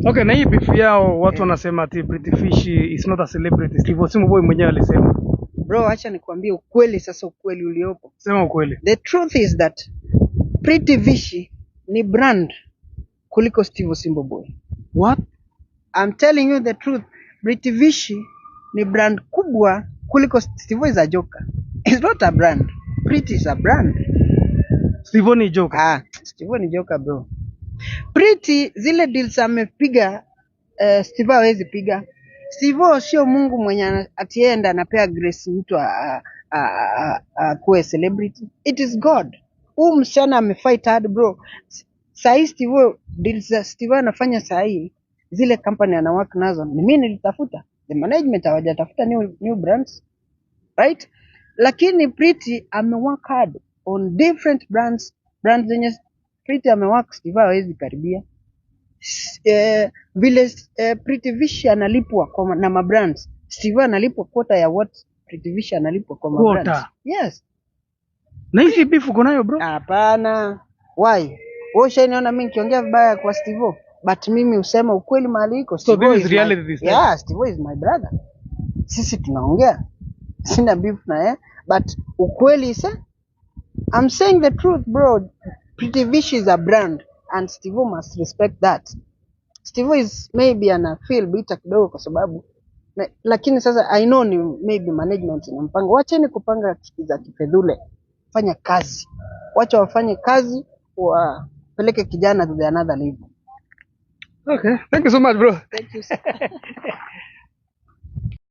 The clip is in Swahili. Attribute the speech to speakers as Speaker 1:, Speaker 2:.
Speaker 1: Okay, na hii beef yao watu wanasema ati Pretty Fish is not a celebrity. Steve Simple Boy mwenyewe alisema.
Speaker 2: Bro, acha nikwambie ukweli sasa, ukweli uliopo.
Speaker 1: Sema ukweli.
Speaker 2: The truth is that Pretty Vishi ni brand kuliko Steve Simple Boy.
Speaker 1: What?
Speaker 2: I'm telling you the truth. Pretty Vishi ni brand kubwa kuliko Steve is a joker. It's not a brand. Pretty is a brand.
Speaker 1: Steve ni joker.
Speaker 2: Ah, Steve ni joker, bro. Pretty zile deals amepiga, Steve hawezi piga. Steve sio Mungu mwenye atienda anapea grace mtu akuwe celebrity. It is God. Huu msichana amefight hard, bro. Sahii Steve, deals za Steve anafanya sahii, zile company ana work nazo ni mimi nilitafuta. The management hawajatafuta new brands, right? Lakini Pretty amework hard on different brands, brands zenye Pretty amework Steve hawezi karibia. Vile Pretty Vishi analipwa na mabrands, Steve analipwa quarter ya what Pretty Vishi analipwa kwa mabrands.
Speaker 1: Quarter.
Speaker 2: Yes.
Speaker 1: Na hizi beef uko nayo, bro?
Speaker 2: Hapana. Why? Wewe ushaniona mimi nikiongea vibaya kwa Steve? But mimi husema ukweli mahali iko.
Speaker 1: So
Speaker 2: Steve
Speaker 1: this is
Speaker 2: is my,
Speaker 1: reality this time.
Speaker 2: Yeah, Steve is my brother. Sisi tunaongea. Sina beef na yeye, but ukweli is I'm saying the truth, bro. Pretty Vishi is a brand and Steve must respect that. Steve is maybe ana feel bitter kidogo kwa sababu na, lakini sasa I know ni maybe management ina mpango. Wacheni kupanga za kifedhule, fanya kazi, wacha wafanye kazi, wapeleke kijana to the another level.
Speaker 1: Okay. Thank you so much, bro.
Speaker 2: Thank you, sir.